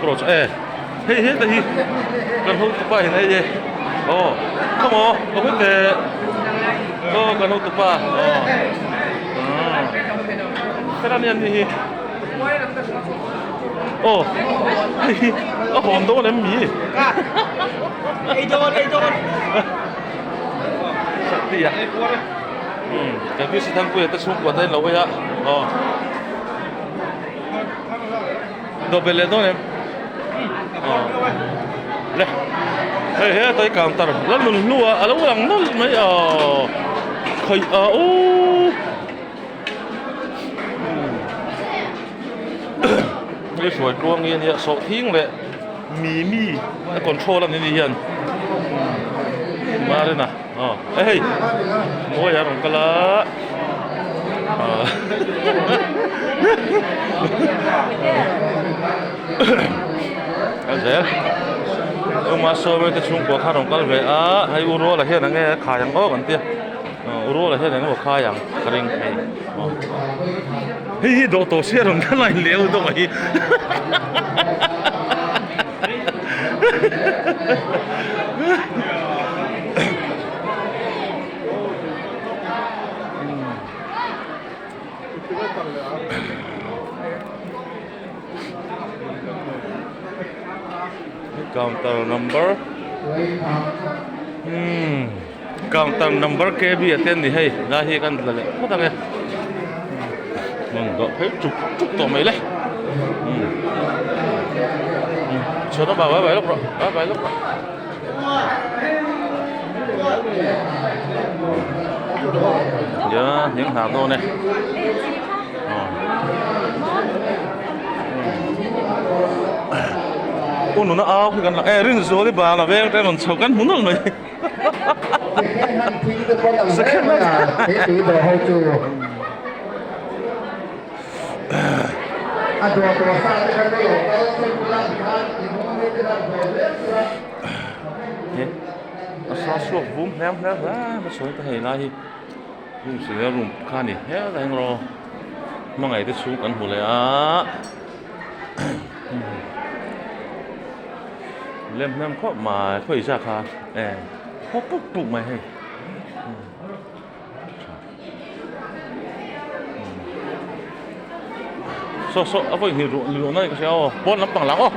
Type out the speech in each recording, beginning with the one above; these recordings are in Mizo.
Cross e hei heta hi kan hotupa in hei e aw khawmaw ka hmu teh aw kan hotupa aw heta nia ni hi aw hei hi a hawn dawn em mi Sakti a umm kan bc Thangpuia te chhungkua te an lo hawi a aw. Dawh belh leh dawn em? Aw. Le. Hei he tai counter la nun hnu a a lo lang nawlh mai aw. Khawi a u. Hei hruai tluang hi a nia sawhthing leh mimi a control a ni ni hian. Marina aw hei mawi a rawn kal a. Kal zel Uma sawm te chhungkua kha rawn kal ve a hei u ruala hian enge a khai ang aw kan tia u ruala hian enge maw khai ang ka ring hei hei hi dawh tawh sia rawn kal a in leu dawh mai. Counter number umm counter number KB a te an ni hei lai hi kan la leh phawt ang e rawn dawh phei chuk chuk tawh mai le umm chhuat a bak vai vai lawk rawh vai vai lawk rawh. Ia hniang hna dawn e u nuna au khi kan lang e rinzual i bana veng te rawn chho kan hmu nawlh mai A sa chhuak vum hlem hlem hle a sawi ta hei lai hi room si leh room kha a ni hle a eng rawh hmangaih te chhung kan hmu leh a lem hnem khawp mai khawi zat kha e khaw puk puk mai hei. Saw saw a vawi hnih ruh luh na ka hria aw pawn lampang lang aw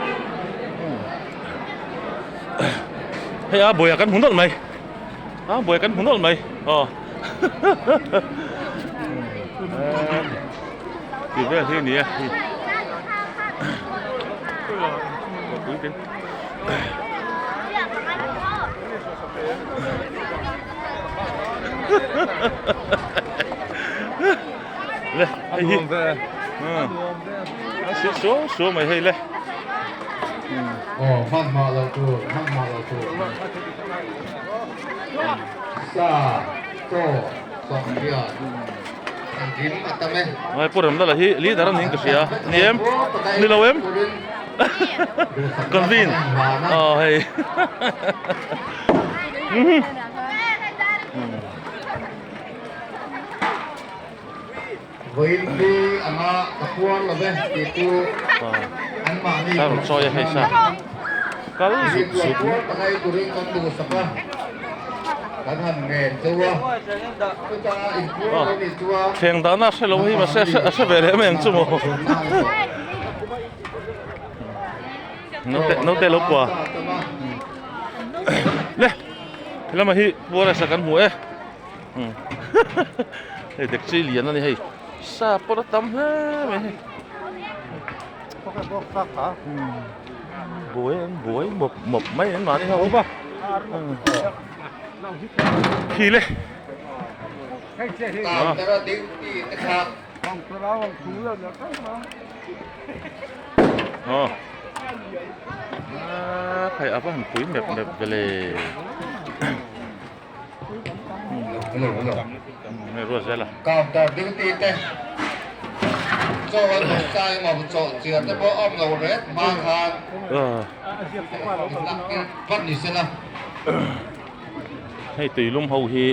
hei a buaia kan hmu nawlh mai a buaia kan hmu nawlh mai aw tih vel hi a ni a hei Le hei hi a sir suau suau mai hei le Aw hmanhmah lo tur hmanhmah lo tur sa chaw sawmhriat engkim a tam e. Ngai pawh rem lala hi leader a niin ka hria ni em ni lo em convene aw hei. Vawiin pi anga ka puar lo ve tih chu anmahni kal zut zut puar taka ei turin kan duhsak a, kan han ngen cheu a, chuta inpuar lo nih chuan thleng dahna a hre lo hi mahse a hre ve leh em em chu maw naute naute lo pua le helama hi puarasa kan hmu e hei dekchi lian a ni hei sa pawh a tam hle mai hei buai an buai mawp mawp mai an mahni ho khi le Aw a hei a va han pui mep mep ve le hei ruat zel a. Counter duty te chaw an rawn chai emaw chaw chiar te pawh awm lo reng hma khan vat ni se la. Hei tuilum ho hi.